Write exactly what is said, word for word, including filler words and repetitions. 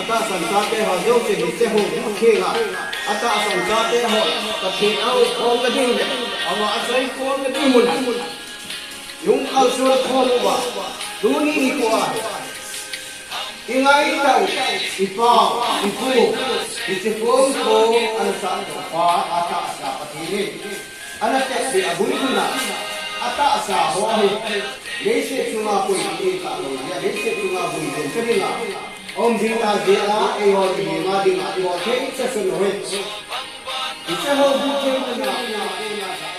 atahsan chate ho jouse hiche houbuh thenga, atahsan chate ho Pathen a houkhomna ding le, ama aseikhomna ding mun a hung kalson khom uva, tuni nikho a hi, ingaitah u, ipau, ipu, hiche phone call ana sah pa, atahsa Pathen in ana tepbe a gungun a, atahsa ho hi leiset chunga koi ding talou jeh a, leiset chunga guijeng ta dinga um ding ta jeh a, eiho mihem a dinga, eiho thei chasan ho hi, hiche houbuh thenga